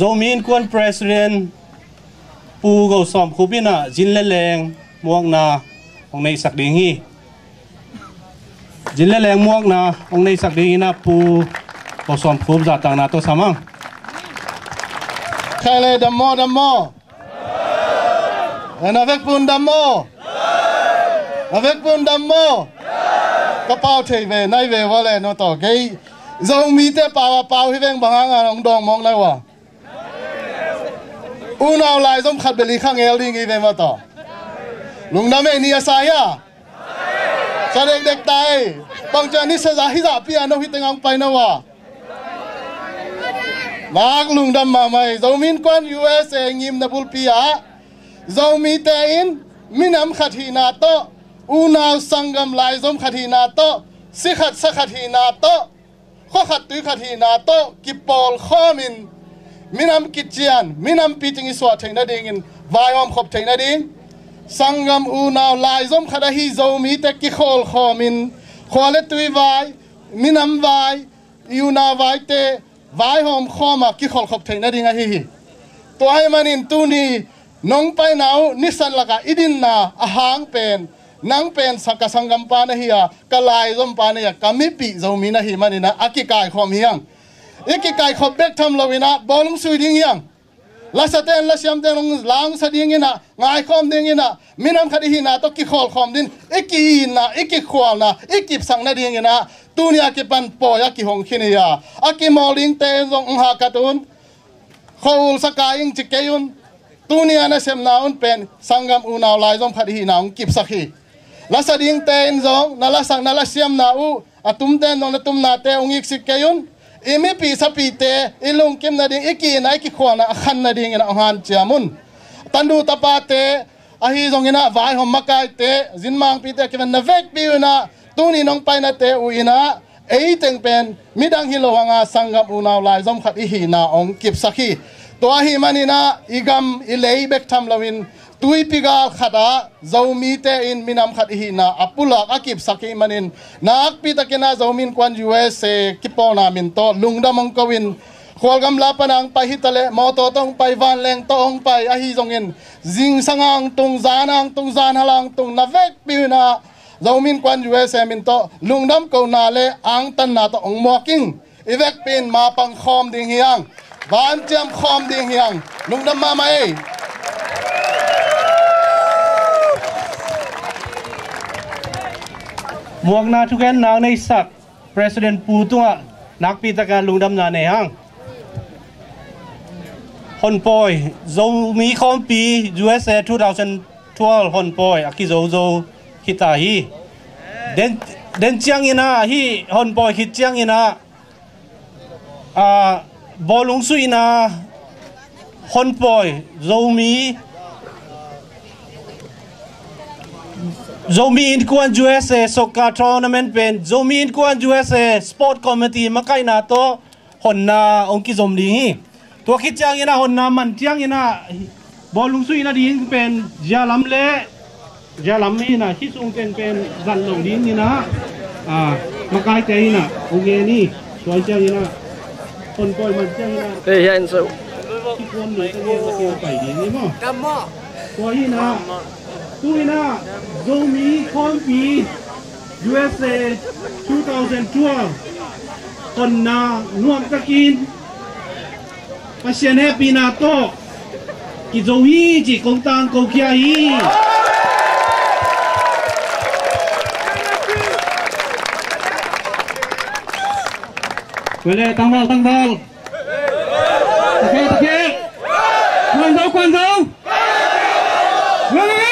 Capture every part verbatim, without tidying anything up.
Zomi Innkuan President Pu Go Sawm Khup in ah zin le leng muakna hong neihsak ding hi. Zin le leng muakna hong neihsak ding in ah Pu Go Sawm Khup zahtakna tawh sam hang. Khaile, dam maw, dam maw? Na vekpi un dam maw? Na vekpi un dam maw? Ka pau thei ve, nai ve vua le no tawh kei Zomite pau a pau hi veng, bang hang a hong dawng mawk nai ua. Unau laizom khat beli kha ngel ding hi ve maw tawh. Lungdam ei, ni a sa hia? Sa dekdek ta ei. Bang ciang ni sa za hi zahpi a no hi teng hong pai na ua. Nak lungdam mahmah ei. Zomi Innkuan U S A ngimna bulpi ah Zomite in minam khat hihna tawh, unau sanggam laizom khat hihna tawh, si khat sa khat hihna tawh, khua khat tui khat hihna tawh kipawl khawmin minam kician, minampi cing i suah theih nadingin vaihawm khop theih nading, sanggam unau laizom khat ahi Zomite kikhawl khawmin khua le tui vai, minam vai, i unau vaite vaihawm khawm a kikholh khop theih nading ahi hi. Tua ahih manin tuni nong paina uh nisan lakah i dinna a hang pen, nang pen sa ka sanggampa na hi a, ka laizompa na hi a, ka mipih Zomi na hi manin ah a kikaikhawm hi hang. I kikaikhop bek tham loin ah bawlung sui ding hi hang. Lasate'n lasiamte'n hong langsa dingin ah, ngaikhawm dingin ah, minam khat i hihna tawh kikhawlkhawm dingin, i ki-itna, i kikhualna i kipsak nadingin ah tuni a kipan pawi a kihong khin hi a, a kimawl dingte in zong hong hakat un. Khua-ul sa kai ing ci kei un. Tuni a nasepna un pen sanggam unau laizom khat i hihna hong kipsak hi. Lasa dingte in zong na lasak, na lasiamna uh, a tumte in zong na tumnate hong iksik kei un. I mipih sapihte i lungkim nading, i ki-itna, i kikhualna a khan nadingin ah hong hanciam un. Tanu tapate ahi zongin ah vaihawm makaite, zinmangpite a kipan na vekpi un ah tuni nong painate uh in ah ei teng pen midang hi lo hang a sanggam unau laizom khat i hihna hong kipsak hi. Tua ahih manin ah i gam i lei bek tham loin tuipi gal khat ah Zomite in minam khat i hihna a pulak a kipsak hi manin nakpi takin ah Zomi Innkuan U S A kipawlna min tawh lungdam hong ko in, khualgamla pan a hong pai hi ta leh mawtaw tawh hong pai, vanleng tawh hong pai ahi zongin, zingsang a hong tung, zan a hong tung, zanhal a hong tung, na vekpi un ah Zomi Innkuan U S A min tawh lungdam kona le angtanna tawh hong muak ing. I vekpi in mapang khawm ding hi hang, vanciam khawm ding hi hang. Lungdam mahmah ei. Muakna thugenna hong neihsak President Pu tungah nakpi takin lungdamna nei hang. Honpawi, Zomi Khawmpi U S A two thousand twelve honpawi a kizozo khita hi. Den, den ciangin ah, hih honpawi khit ciangin ah, ah, bawlung suihna honpawi, Zomi, Zomi Innkuan U S A Soccer Tournament pen Zomi Innkuan U S A Sport Committee makaihna tawh honna hong kizom ding hi. Tua khit ciangin ah, honna man ciangin ah, bawlung suihna ding pen zialam le zialam hi in ah, hih sung teng pen zat lo ding hi in ah, ah, makaite in ah hong ngen hi. Tua ciangin ah, honpawi man ciangin ah, eh, hia in so, hih kuan ni ka ngen, ka ngen pai ding hi maw. Tua hi in ah, tu in ah Zomi Khawmpi U S A two thousand twelve honna nuamtakin Pasian hehpihna tawh kizo hi cih kong tangko khia hi. Kuale, tangval, tangval. Takhe, takhe. Kuan zo, kuan zo. Kuale.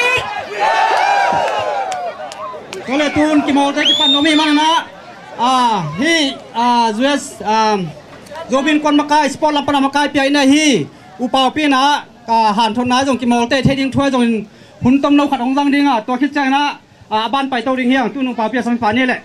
Kuale, tun kimawlte kipan om hi manin ah, ah, hih, ah, U S, ah, Zomi Innkuan makai, sport lam pan a makai pia in ah, hih U Pau Pi in ah ka hanthotna zong kimawlte thei ding thu ahi zongin hun tomno khat hong zang ding a, tua khit ciangin ah, ah, a ban paito ding hi hang. Tun U Pau Pi a sangpa ni leh.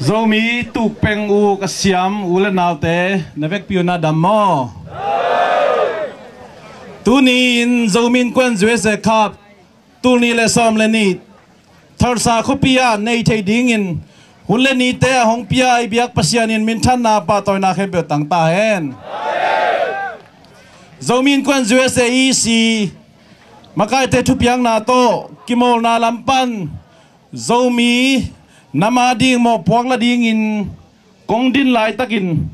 Zomi tukpeng u ka siam u le naute, na vekpi un ah dam maw. Tuni in Zomi Innkuan U S A Cup tul nih le sawm le nih Tulsa khuapi ah nei thei dingin hun le nite a hong pia i biak Pasian in minthanna pahtawina khempeuh tang ta hen. Zomi Innkuan U S A E C makaite thupiakna tawh kimawlna lam pan Zomi nam a ding mawhpuak la dingin kong din laitakin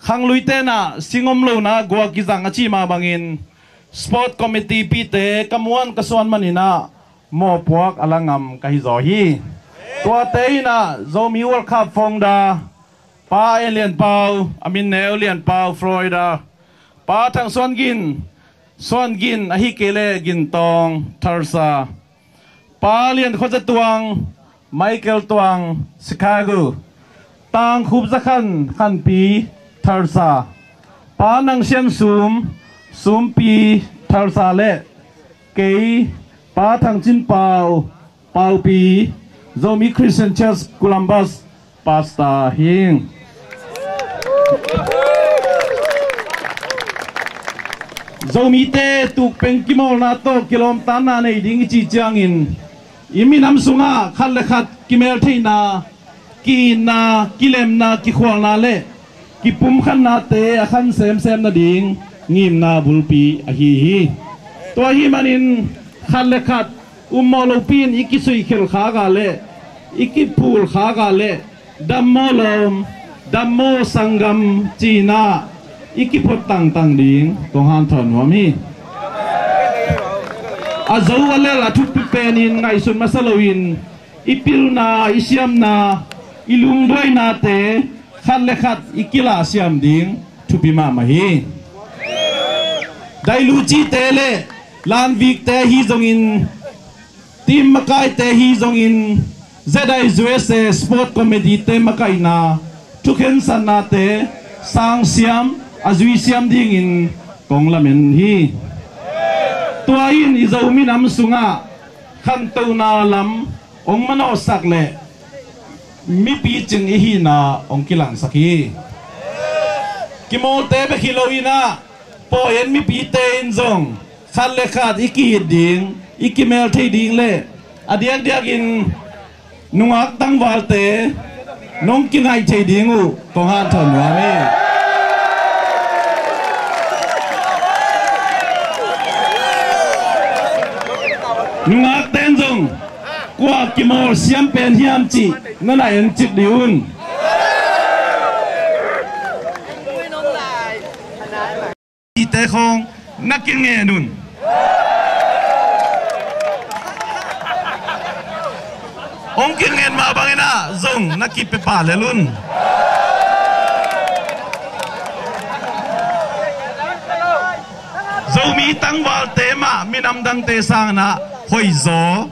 khangluite in ah sing om lo-in ah gua kizang a ci mah bangin sport committee pite ka muan ka suan manin ah mawhpuak a la ngam ka hi zaw hi. Tuate in ah Zomi World Cup founder Pa En Lian Pau, a min neu Lian Pau, Florida. Pa Thang Suan Gin, Suan Gin, ahih kei leh Gin Tawng, Tulsa. Pa Lian Khua Za Tuang, Michael Tuang, Chicago. Tang Khup Za Khan, Khan Pi, Tulsa. Pa Nang Sian Sum, Sum Pi, Tulsa, le kei Pa Thang Cin Pau, Pau Pi, Zomi Christian Church, Columbus, Pastor hi ing. Zomite tukpeng kimawlna tawh kilawmtatna nei ding i cih ciangin i minam sungah khat le khat kimeltheihna, ki-itna, kilemna, kikhualna le kipumkhatnate a khan semsem nading ngimna bulpi ahi hi. Tua ahih manin khat le khat ummawh lopi in i kisuihkhelh khak a le i kiphul khak a le dammaw lawm, dammaw sanggam ci-in ah i kiphot tangtang ding kong hanthawn nuam hi. A zo a lel a thupi penin ngaihsun masa loin i pilna, i siamna, i lungduainate khat le khat i kilahsiam ding thupi mahmah hi. Dailucite le lanvikte ahi zongin, team makaite ahi zongin, Z I U S A Sport Committee-te makaihna thukhensatnate sangsiam a zuisiam dingin kong lamen hi. Tua in i Zo minam sungah khantohna lam hong manawhsak le mipi cing i hihna hong kilangsak hi. Kimawlte bek hi loin ah pawi en mipite in zong khat le khat i ki-it ding, i kimel thei ding le a diakdiakin nungak tangvalte nong kingaih thei ding uh kong hanthawn nuam hi. Nungakte in zong kua kimawl siam pen hiam cih na na en cik dih un. Te khawng na kingen un. Hong kingen mah bangin ah zong na kipia pah lel un. Zomi tangvalte mah minam dangte sangin ah hoihzaw,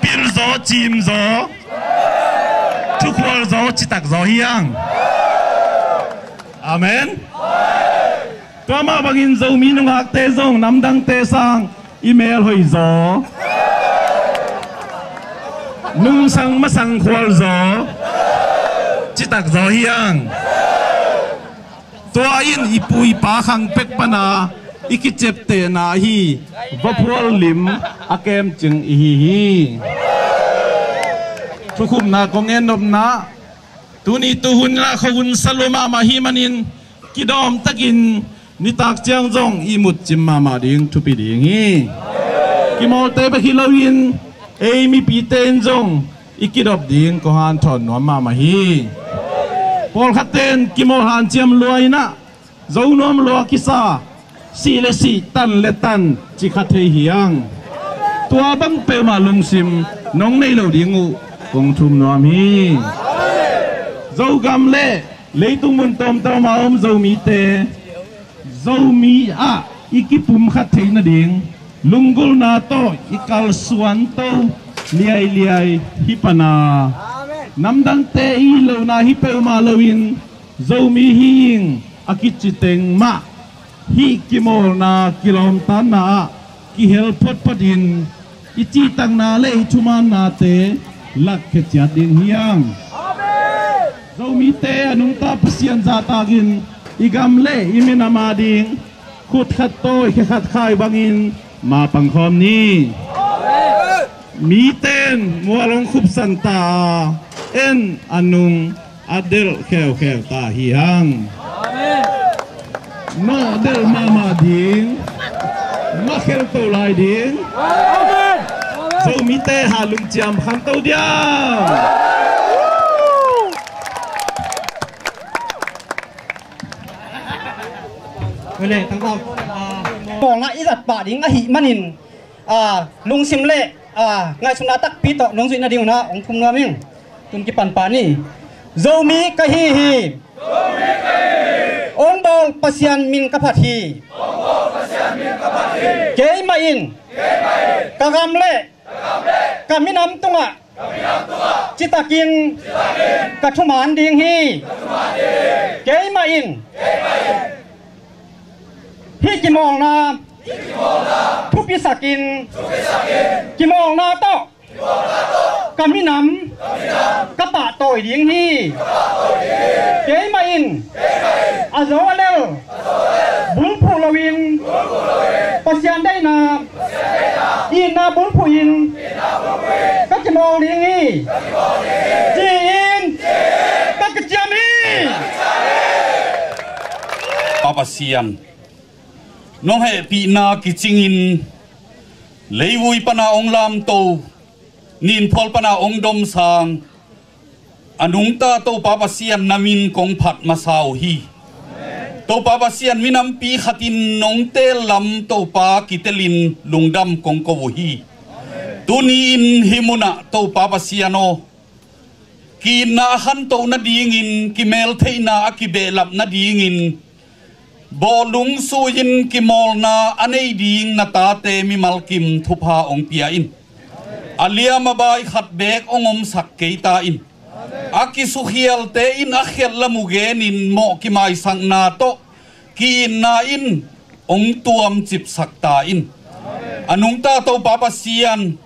pilzaw, cimzaw, thukhualzaw, citakzaw hi hang. Amen. Tua mah bangin Zomi nungakte zong namdangte sang i mel hoihzaw, nungsang masang khualzaw, citakzaw hi hang. Tua in i pu i pa khang pek pana i kiciaptehna ahi vaphual lim a kemcing i hi hi. Thukhupna kong en nopna, tuni tuhun in ah khuahun sa lua mahmah hi manin kidawm takin nitak ciang zong i mutcim mahmah ding thupi ding hi. Kimawlte bek hi loin ei mipite in zong i kidop ding kong hanthawn nuam mahmah hi. Pawlkhatte in kimawl hanciam lua in ah zo nuam lua kisa, sih le sih, tan le tan ci kha thei hi hang. Tua bang peuhmah lungsim nong nei lo ding uh kong thum nuam hi. Zogam le leitung mun tawmtawm a om Zomite Zomi ah i kipumkhat theih nading lunggulhna tawh i kalsuan to liailiai hi pana, namdangte i lohna hi peuhmah loin Zomi hi ing a kici teng mah hih kimawlna kilawmtatna ah kihel photphot in i cihtakna le i thumannate lakkhia ciat ding hi hang. Zomite a nungta Pasian zahtakin i gam le i minam ading khut khat tawi khe khat khai bangin mapang khawm ni. Miten mual hong khupsan ta a, en a nung a delh kheukheu ta hi hang. Nawh delh mahmah ding, mah khelto lai ding. Zomite ha lungciam khanto diam. Mawlna i zat pah ding ahih manin, a, lungsim le, a, ngaihsutna takpi tawh nong zuih nading un ah hong thum nuam ing. Tun kipan pah ni. Zomi ka hi hi. Hong bawl Pasian min ka phat hi. Keimah in ka gam le ka minam tungah citakin ka thuman ding hi. Keimah in hih kimawlna thupisakin, kimawlna tawh ka minam ka pahtawi ding hi. Keimah in a zo a lel bulphuh loin, Pasian deihna itna bulphuhin ka kimawl ding hi, ci-in ka kiciam hi. Pa Pasian, nong hehpihna kicingin leivui pana hong lamto, ninphual pana hong domsang a nungta Topa Pasian na min kong phat masa uh hi. Topa Pasian, minampi khatin nong teel lam Topa kitelin lungdam kong ko uh hi. Tuni-in hih munah Topa Pasian aw, ki-itna a khantoh nadingin, kimeltheihna a kibehlap nadingin, bawlung sui-in kimawlna a nei ding na tate mimal kim thupha hong pia in. A liam a bai khat beek hong omsak kei ta in. A kisukhialte in a khialh lam uh genin mawh kimaisakna tawh ki-itna in hong tuamcipsak ta in. A nungta Topa Pasian,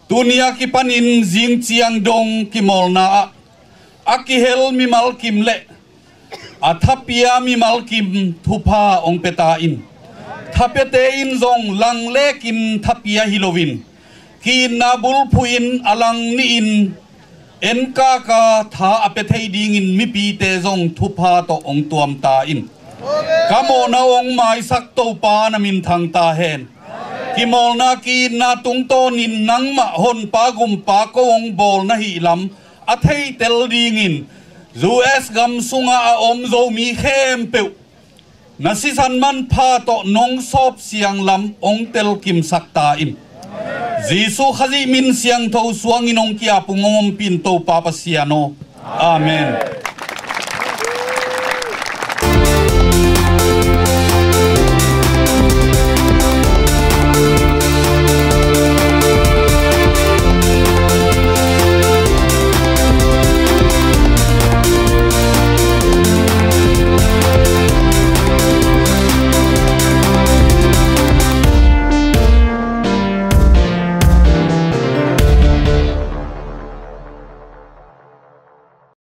tuni a kipanin zing ciang dong kimawlna ah a kihel mimal kim le a thapia mimal kim thupha hong pia ta in. Thapiate in zong langlekin thapia hi loin, ki-itna bulphuhin a lang nihin enkaka tha a pia thei dingin mipite zong thupha tawh hong tuam ta in. Ka mawhna hong maisak Topa na minthang ta hen. Kimawlna ki-itna tungtawnin nangmah honpa gumpa ko hong bawl na hih lam a theitel dingin U S gam sungah a om Zomi khempeuh na sisan manpha tawh nong sawp siang lam hong telkimsak ta in. Jesuh Khazih min siangtho suangin hong ki-ap ung, hong ompih in Topa Pasian aw. Amen.